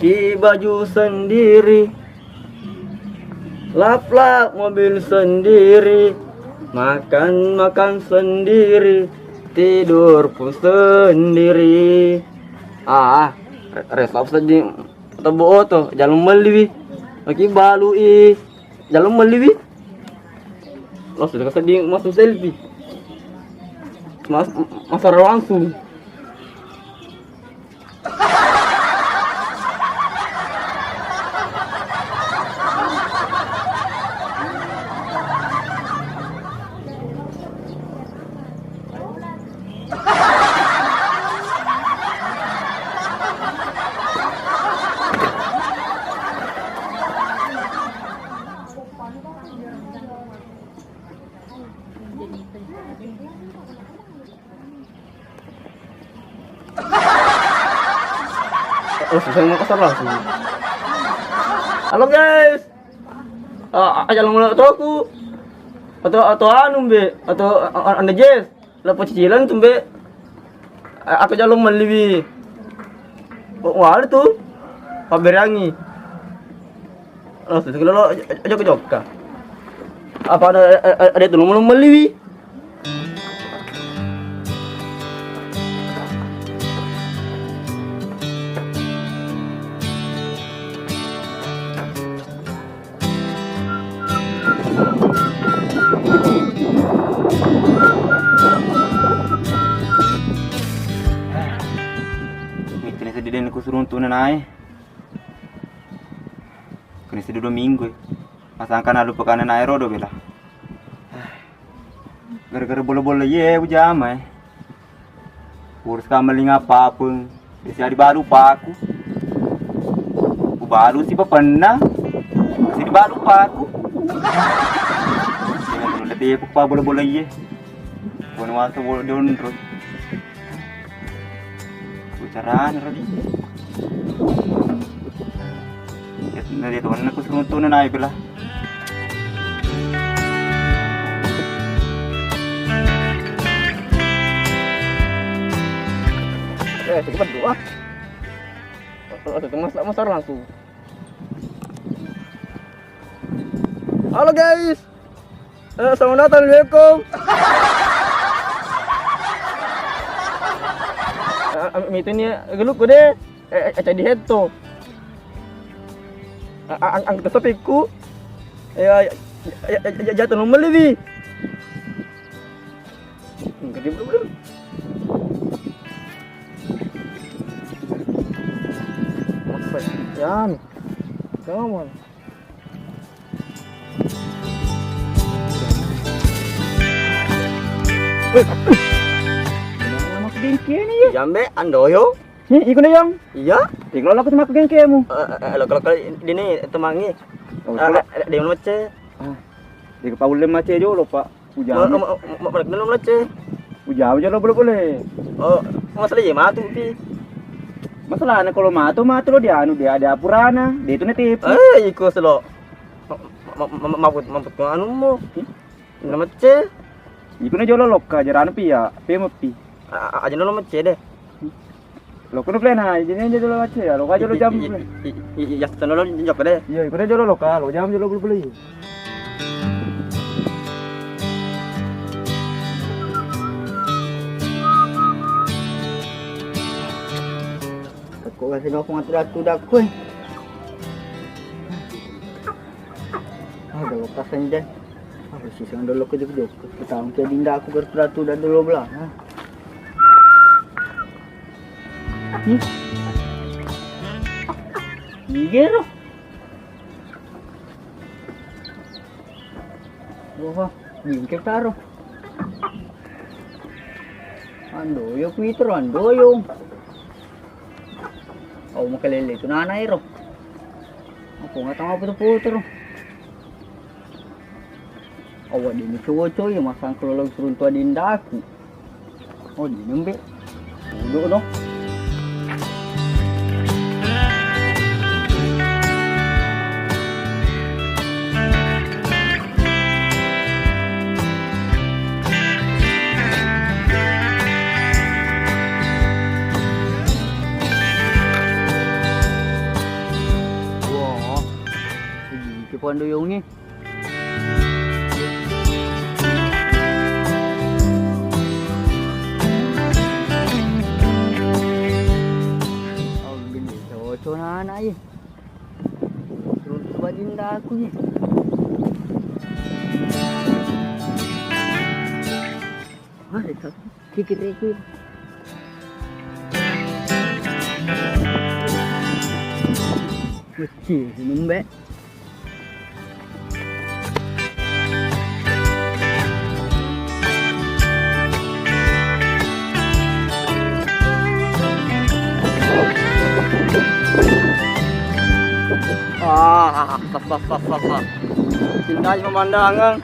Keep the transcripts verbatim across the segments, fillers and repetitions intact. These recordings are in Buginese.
Ki baju sendiri, lap-lap mobil sendiri, makan-makan sendiri, tidur pun sendiri. Ah, re-, resap seddi tebo oto, jalung melliwi. Maki balui, jalung melliwi. Langsung seddi masuk selfie. Mas, masara langsung. Oh, susah Makassar langsung. Halo guys. Ah, aja lo mulai toku. Atau atau anu mbe atau anda Jess. Lepo cicilan tu mbe. Aku jalo melliwi. Wah, ada tu. Paberangi. Langsung ke lolo jokka-jokka. Apa ada ada tu nomor melliwi? Mitini seddi den kusurung tuna nae. Kuni seddi dua minggu e. Masangka nalupa kana naero do bela. Gara-gara bola-bola iye ujama e. Urus kamaling apapun. Bisa dibalu paku. Ubalu si papenna. Bisa dibalu paku. Dengan dulu nanti aku pa bola-bola iye. Kono wasa bola dionroi. Bicarana tadi. Ya, na dia tuanna ku seruntuna naik lah. Eh, sedikit berdoa. Kalau itu mas, mas langsung. Halo guys. Eh, selamat datang di Beko. Ah, ah, itu nih, geluk ku deh. Eh, eh, jadi head to. Ah, ah, ang-, angkat sepikku. Ya, ya, ya, ya, ya, jatuh nomor lebih. Gede belum, belum. Apa? Yan. Come on. Jambe, andoyo. Hi, iko na, Yang? Iya. Iko lo aku sama gengkemu. Eh, eh, lo, lo, lo, dini temangi. Oh, eh, eh, dia mau cek. Ah, dia paulle mace jolo, Pak. Ujame. Ma-, ma-, ma-, ma-, ma-, ma-, ma-, Ujamu jolo boleh-boleh. Oh, masalah iya matu pi. Masalahna kalau matu, matu lo dianu, dia ada apurana, dia itu netipu. Eh, iko selo. Ma-, ma-, ma-, ma-, mabut, mabut ko anu mo. Hmm? Na macce. Iko na jolo lokka, jarana pi ya, pe mappi. A-, a-, aja nolo macce deh. Lo kono plan ha, jadi aja dulu aja ya, lo aja lo jam plan. I, i, i, ya, sana lo jam deh. Iya, iko na jolo lokka, lo jam jolo bulu-bulu. Takut kasih no pengatur aku dah kue. Ah, udah lokka senjai. Ah, sisa dulu ke jok-jok. Kita angkat dinda aku gertu ratu dan dulu belah. Ah. Ih. Iya, roh. Wah, bingke taro. Andoyo kuitero, andoyo. Oh, makalele tu nana ero. Aku nggak tahu apa tu foto. Awak dini cowok-cowok ya masang kelolong seruntu adindaku. Oh, dini mbe. Duduk no. Doyongnge. Oh, gini, cocok anak ye. Runtuh badindaku ye. Wah, itu. Kikiriku. Wecci, numbe. Ah, sah, sah, sah, sah, sah. Indah pemandangan.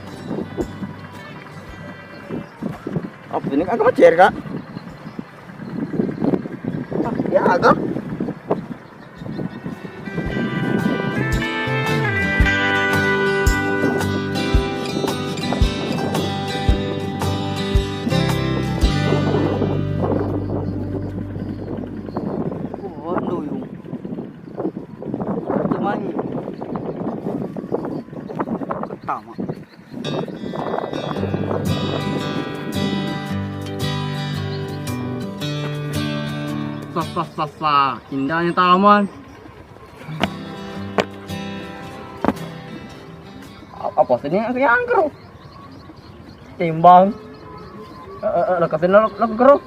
Apa ini? Kagak macet, Kak? Ah, ya, agak. Oh, no, yung. Teman. Pertama. Sah, sah, sah, sah. Indahnya taman. A-, apa sih ini yang angker? Timbang. Eh, eh, eh, lekas ini, lek-, lekas.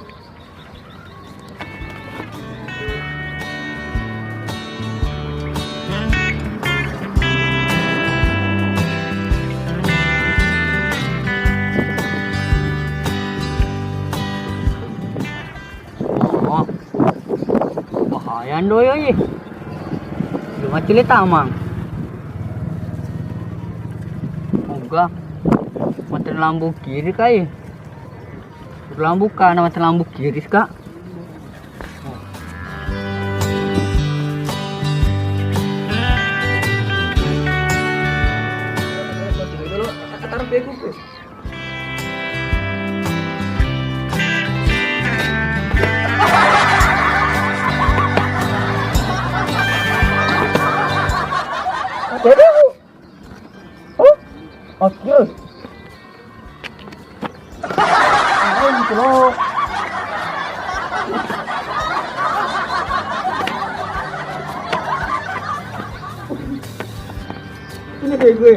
Oh, bahaya doyong ye. Cuma cili tamang. Moga mata lampu kiri kai. Lampu kanan, mata lampu kiri, Kak. Oh, oke. Ayo, gitu loh. Ini kayak gue.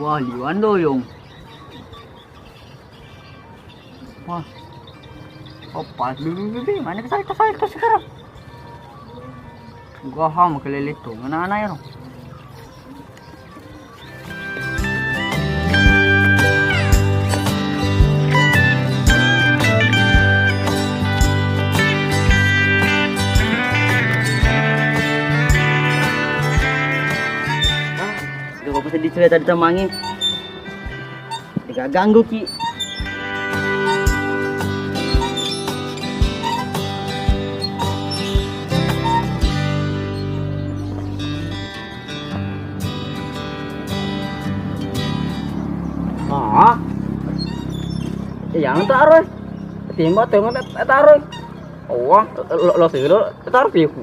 Wah, liwan doyong. Wah. Opa, bi, bi, bi, bi. Mana kesal, kesal, kesal sekarang? Gua ham kelele tuh, mana anak ya? Ah, udah apa sedih cerita di tamangi? Digaganggu ki. Ah. Yang taruh. Timba tengok taruh. Wah, lo, lo sih lo taruh piku.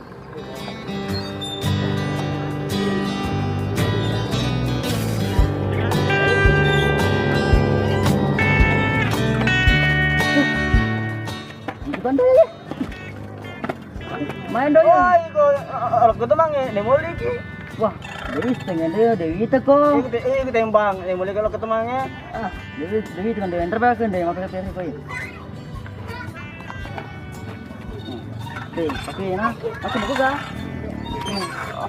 Bukan dulu ya. Main dong. Wah, iko, eh, eh, eh, lo ketemang ya, ne moli ki. Wah, jadi setengah dia, dia itu kok. Iko te-, iko tembang, ne moli kalau ketemang ya. Ah, jadi, jadi dengan dia yang terbaik kan, dia yang apa kata kok ya. Deh, pakai na, pakai buku ga?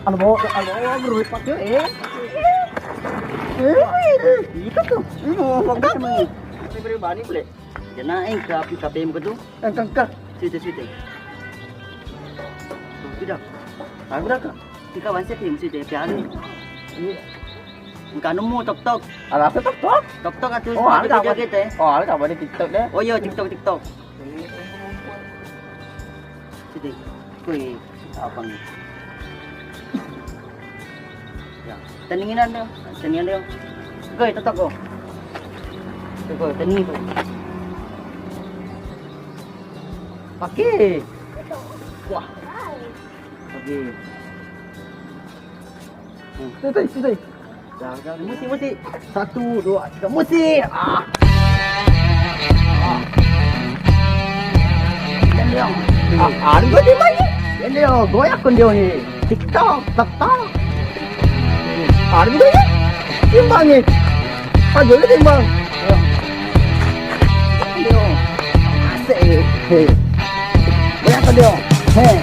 Anu bawa, anu bawa, bro, pakai, eh. Eh, itu tuh. Ini mau pakai. Ini beri bani boleh. Jana engka api K P M ketu. Engka, engka. Site, site. Tuh, tidak. Aku dah, Kak. Ika wanse tim site pialu. Iya. Engka nemu tok tok. Ada apa tok tok? Tok tok atuh. Oh, ada video kapan? Kita. Oh, ada kapan di TikTok deh? Oh iya, TikTok, TikTok. Siti, kui, apa nih? Ya, teninginan deh, teninginan deh. Kui, tetap kok. Tuh, kau teni, kau. Pakai. Wah. Pakai. Hmm. Tuh, tuh, tuh, tuh. Dah, dah, musi, musi. Satu, dua, tiga, musi. Ah. Ah. Yan, Leong. Ah, ah, gua di mana? Yan, Leong, goyang kon dia ni. TikTok, TikTok. Ada juga ya? Timbang ni. Aduh, lu timbang. Ayo. Ayo. Asik. Hei. Goyang ke dia. Hei.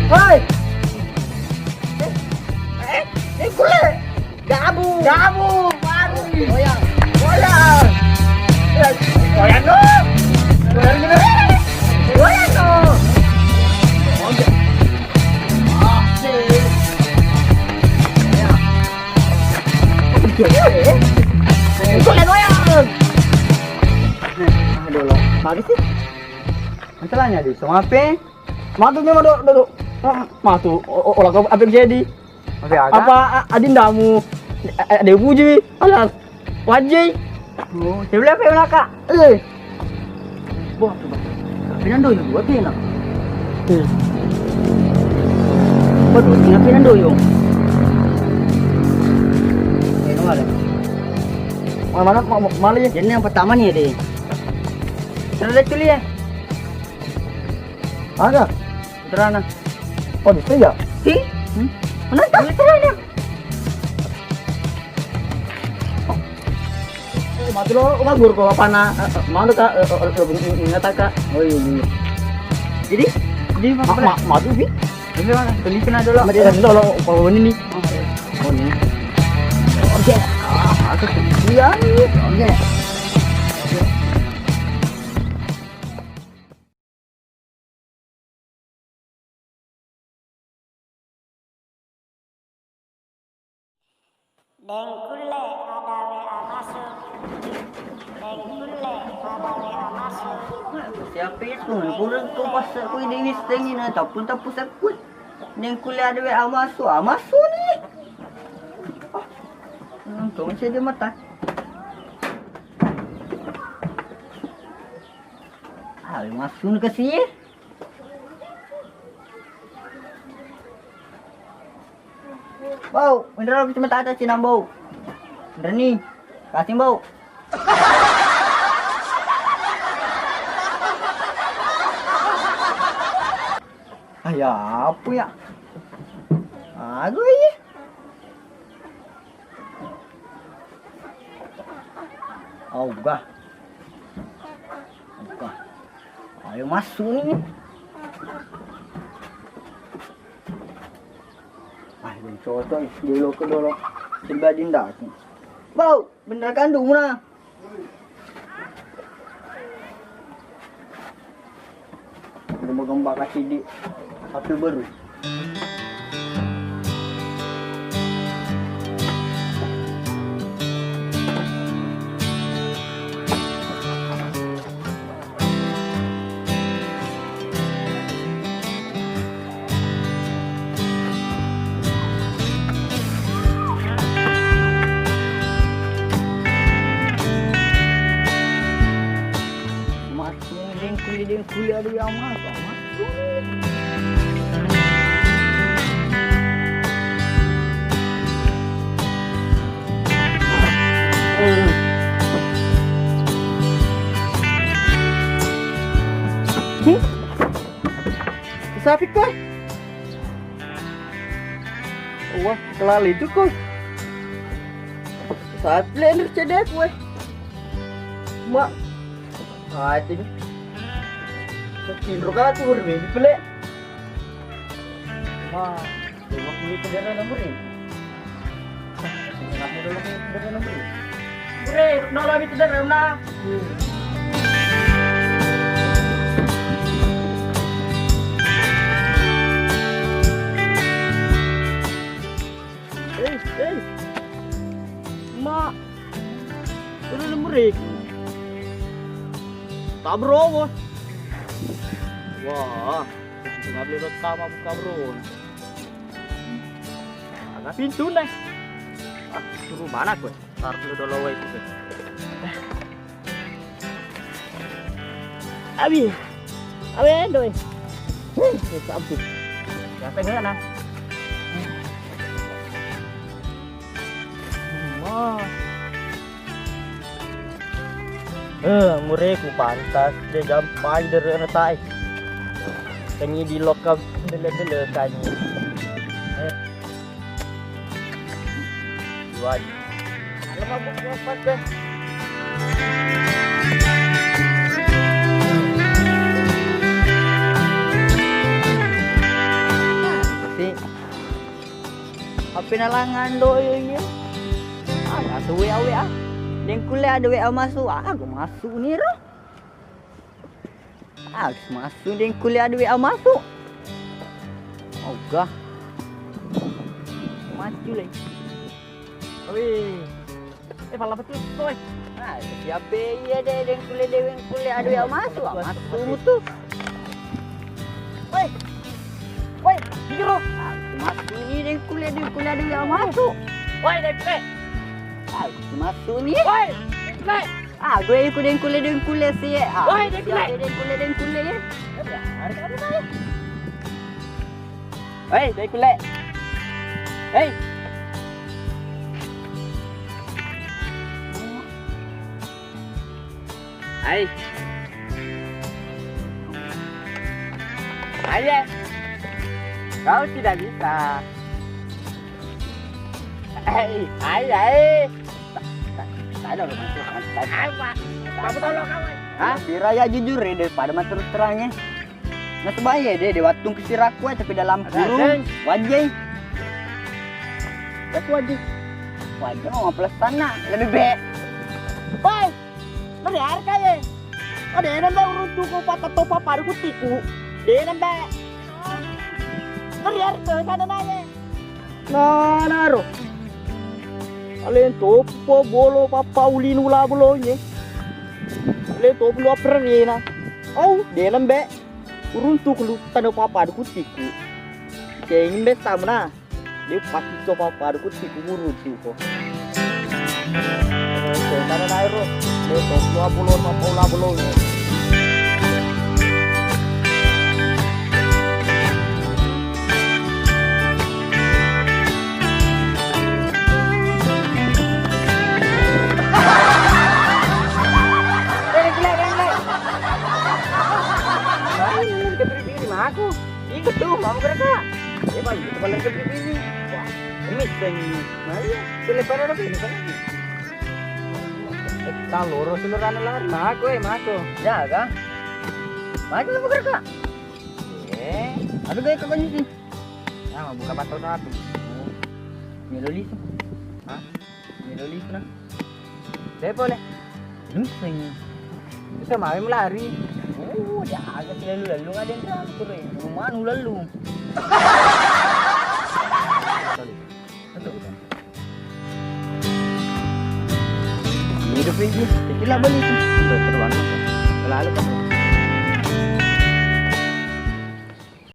Hei! Eh, eh, eh, kulle. Gabu. Gabu, baru. Goyang. Goyang. Eh, goyang no. Goyang no. Goyang no. Asik. Goyang. Goyang, goyang. Aduh, lo. Mari sih. Masalahnya di, sama apa? Matu memang dok, dok, dok. Ah, matu. O-, o-, olah kau apa jadi? Apa aga? Apa a-, adindamu? A-, a-, ada puji, alas. Wajai. Oh, saya beli apa nak, Kak? Eh. Wah, coba. Tapi nando yang dua pina. Hmm. Waduh, tinggal pina doyong. Eh, mana? Mana, mana, ma-, ma-, mana ya? Ini yang pertama nih, deh. Terus lihat dulu ya. Aga? Putrana. Oh, bisa ya? Hi? Hmm? Mana tak putrana? Eh, mati lo, bagus kok apa na, eh, eh, mau ka, eh, eh, eh, eh, ingat ka? Oh iya, iya. Jadi, jadi ma-, ma-, mati sih. Ini mana? Beli kena dulu. Mati dulu, kalau ini nih. Oh, iya. Oh, ini. Oke. Ah, aku tuh. Iya, iya. Oke. Deng kulle ada W A masuk. Deng kulle ada W A masuk. Siapa itu? Kurang ku pas ku ini wis tengi na tapun tapu sekut. Deng kulle ada W A masuk. Ah, masuk nih. Ah. Hmm, kau masih ada mata. Ah, masuk ke sini. Bau, menrol cuma tata cinambau. Reni, kasih bau. Ayah, apa ya? Aku ini. Ogah. Ogah. Ayo masuk ni. Ah, yang cocok dulu ke dulu. Coba dinda. Bau, bener kandung na. Gembak-gembak kasih di satu baru. Masuk dengkuli-dengkuli ada yang masuk, masuk. Hmm? Sapi koi. Wah, kelali itu koi. Saat lender cedek weh. Mak. Ah, itu. Tinro ka tu ri pele. Ma, waktu itu dia ada nomor ini. Kenapa dulu itu dia ada nomor ini? Bre, nolong itu dia, Rona. Eh, eh. Ma, itu nomor ini. Tabro, bos. Wah, nggak beli rota mah buka bro. Aga pintu nih. Ah, suruh mana gue? Taruh dulu dolo wae itu. Abi. Abi doi. Hei, sabtu. Siapa yang kena? Wah. Eh, mureku pantas de jampai dere natai. Kenyi di lokal dele-dele kanyi. Eh. Wah. Kalau mabuk lepas deh. Si H P nalangan doyo iya. Aga tu W A W A. Deng kulle ada W A masuk. Ah, aku masuk ni ro. Ah, aku masuk deng kulle ada W A masuk. Oga. Maju lagi. Wih. Eh, pala betul, boy. Nah, siapa iya deh, deng kulle, deng kulle, aduh, ya masuk, ah, masuk, masuk. Woi, woi, jero. Ah, masuk ini deng kulle, deng kulle, aduh, ya masuk. Woi, deng kulle. Ah, masuk nih. Woi, deng kulle. Ah, gue ikut deng kulle, deng kulle sih. Ah, woi, deng kulle. Siapa deng kulle, deng kulle ya. Ya, harus ada, boy. Hei, dai kulle. Hei. Hai. Hai, eh. Kau tidak bisa. Hei, hai, hai. Ayo, Pak. Kamu tolong kau, eh. Hah? Pira ya jujur ya daripada mah terus terangnya. Nasaba iya de, de wattung ke siraku, eh, tapi dalam kurung wajai. Tapi wajai. Wajai mau pelesana lebih be. Woi, meriar kaye. Ada yang nambah urun tuku patah topa paru kutiku. De nambah. Meriar ke sana nanya. Nah, naro. Alen topo bolo papa ulinu la bolonye. Alen topo lu aperena. Au, de nambah. Uruntuk lu tano papa dukutiku. Kengin be samna. De pakito papa dukutiku uruntuk ko. Tano nairo. De to dua puluh lima puluh la bolong. Aku. Ingat tuh, mau kerja. Ya, Bang, itu paling gede ini. Wah, ini seng. Nah, iya. Sulit pada tapi ini kan. Eh, tahu lurus, lurus anu lari. Mako, eh, mako. Ya, kan? Mako mau kerja. Eh, aduh, gaya kok ini sih. Nah, mau buka batu satu. Ini loli tuh. Hah? Ini loli tuh, nah. Depo le. Luseng. Bisa mau melari. Oh, dia agak sih lalu-lalu ada yang teratur ya. Rumah nu lalu. Hidup ini, kita beli tuh. Terus terbang. Lalu kan.